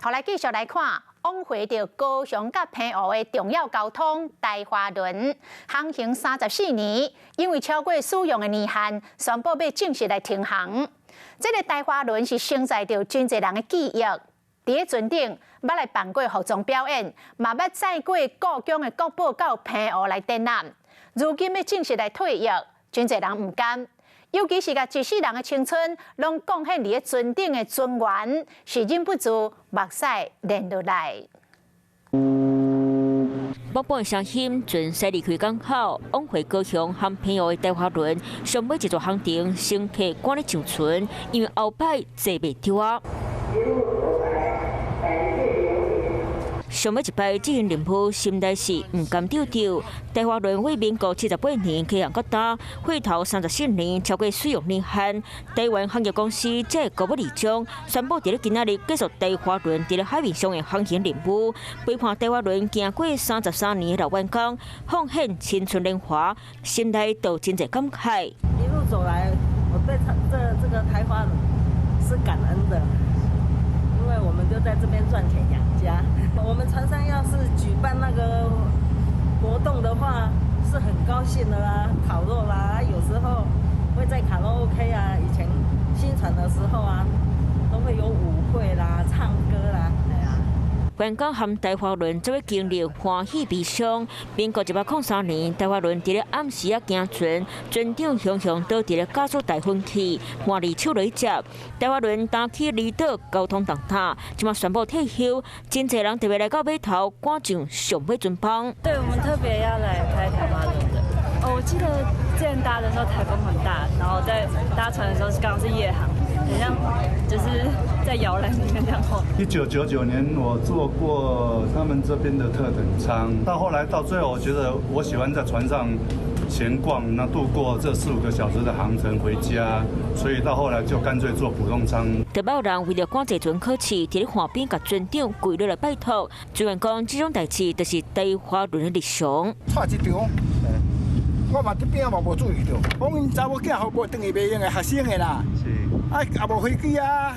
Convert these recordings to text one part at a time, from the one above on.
好，來繼續來看，往回著高雄佮澎湖的重要交通台華輪航行34年，因為超過使用的年限，宣布欲正式來停航。這个台華輪是承載著真濟人的記憶，佇咧船頂捌來辦過服裝表演，嘛捌載過故宮的國寶到澎湖來展覽。如今欲正式來退役，真濟人毋甘。尤其是共一世人的青春，攏貢獻佇咧船頂的船員，是忍不住目屎連落來。北部的聲音，船駛離開港口，往回高雄和澎湖的台華輪，上尾一段航程，乘客趕咧上船，因為後擺坐袂著啊。上尾一擺執行任務，心內是毋甘丟丟。台華輪為民國78年啟航到今，回頭34年超過使用年限。台灣航業公司這個月二中宣布，佇咧今仔日結束台華輪佇咧海面上的航行任務，陪伴台華輪行過33年的老員工，奉獻青春年華，心內都真濟感慨。一路走來，我對這個台華輪是感恩的，因為我們就在這邊賺錢養家。我們船上要是舉辦那個活動的話，是很高興的啦，烤肉啦，有時候會在卡拉 OK 啊，以前新船的時候啊，都會有舞會啦、唱歌啦，對啊。員工和台華輪做伙經歷歡喜悲傷。民國103年，台華輪佇咧暗時仔行船，船長雄雄倒佇咧駕駛台昏去，換離手來接。台華輪擔起離島交通重擔，這馬宣布退休，真濟人特別來到碼頭趕上上尾船班。對，我們特別要來拍台華輪的。哦，我記得之前搭的時候颱風很大，然後在搭船的時候是剛好是夜航，很像就是在搖籃裡面這樣晃。1999年我坐過他們這邊的特等艙，到後來到最後，我覺得我喜歡在船上閒逛，那度過這四五個小時的航程回家，所以到後來就乾脆坐普通艙。特別有人為了趕坐船考試，佇咧岸邊共船長跪落來拜託。船員講，這種代誌就是台華輪的日常。蔡一場，我嘛佇邊仔嘛無注意著，講𪜶查某囝予無轉去袂用的學生的啦，啊也無飛機啊。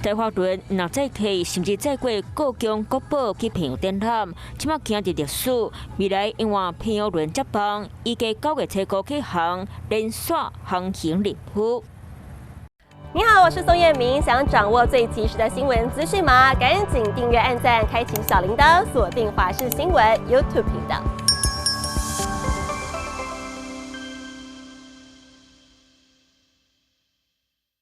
台華輪若載客，甚至載過故宮國寶去澎湖展覽，這馬行入歷史。未來因為澎湖輪接棒，預計9月初五啟航，連續航行任務。你好，我是宋燕明，想掌握最及時的新聞資訊嗎？趕緊訂閱、按讚、開啟小鈴鐺，鎖定華視新聞 YouTube 頻道。